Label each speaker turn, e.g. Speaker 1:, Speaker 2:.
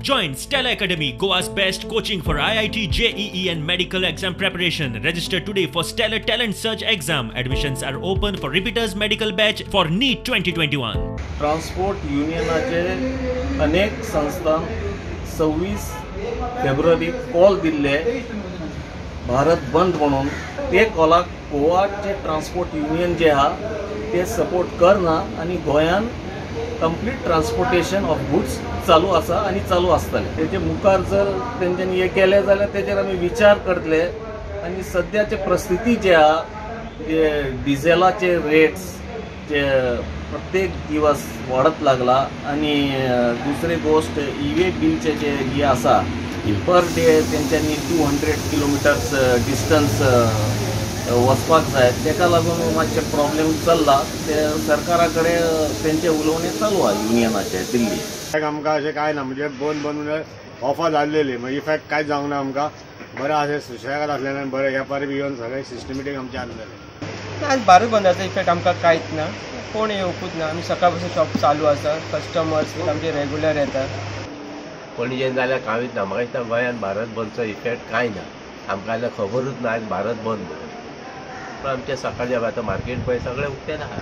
Speaker 1: Join Stella Academy, Goa's best coaching for IIT, JEE and medical exam preparation. Register today for Stellar Talent Search exam. Admissions are open for repeaters medical batch for NEET 2021.
Speaker 2: Transport युनियनाचे अनेक संस्थान 26 फेब्रुवारी call दिल्ले भारत बंद म्हणून, ते कॉलाक गोवाचे transport union जे आहा ते support करना आनी गोंयान कंप्लीट ट्रान्सपोर्टेशन ऑफ गुड्स चालू आसा आनी चालू आसतलें. तेजे मुखार जर तेंच्यांनी हें केलें जाल्यार तेजेर आमी विचार करतले. आनी सद्याचे परिस्थिती जे आहा, जे डिझेलाचे रेट्स जे प्रत्येक दिवस वाडत लागला आनी दुसरी गोश्ट ई-वे बिलचे जे हे आसा पर डे तेंच्यांनी 200 किलोमिटर्स डिस्टन्स वचपाक जाय, तेका लागून मातशें प्रॉब्लेम चल्ला. ते सरकारा कडेन तेंचें उलोवणें चालू आहा युनियनाचें दिल्ली.
Speaker 3: आमकां अशें कांय ना, म्हणजे बंद बंद म्हणजे ऑफर जाल्लेली, मागीर इफेक्ट कांयच जावंक ना आमकां. बरें अशें सुशेगाद आसलेल्यान बरें वेपारी बी येवन सगळें सिस्टमेटीक आमचें आसलेलें.
Speaker 4: आज भारत बंदाचो इफेक्ट आमकां कांयच ना, कोण येवकूच ना. आमी सकाळ पासून शॉप चालू आसा, कस्टमर्स आमचे रेगुलर येता.
Speaker 5: पणजेन जाल्यार कांयच ना. म्हाका दिसता गोंयान भारत बंदचो इफेक्ट कांय ना, आमकां जाल्यार खबरूच ना आयज भारत बंद म्हणून. पण आमच्या सकाळच्या आतां मार्केट पळय सगळें उक्तें आहा.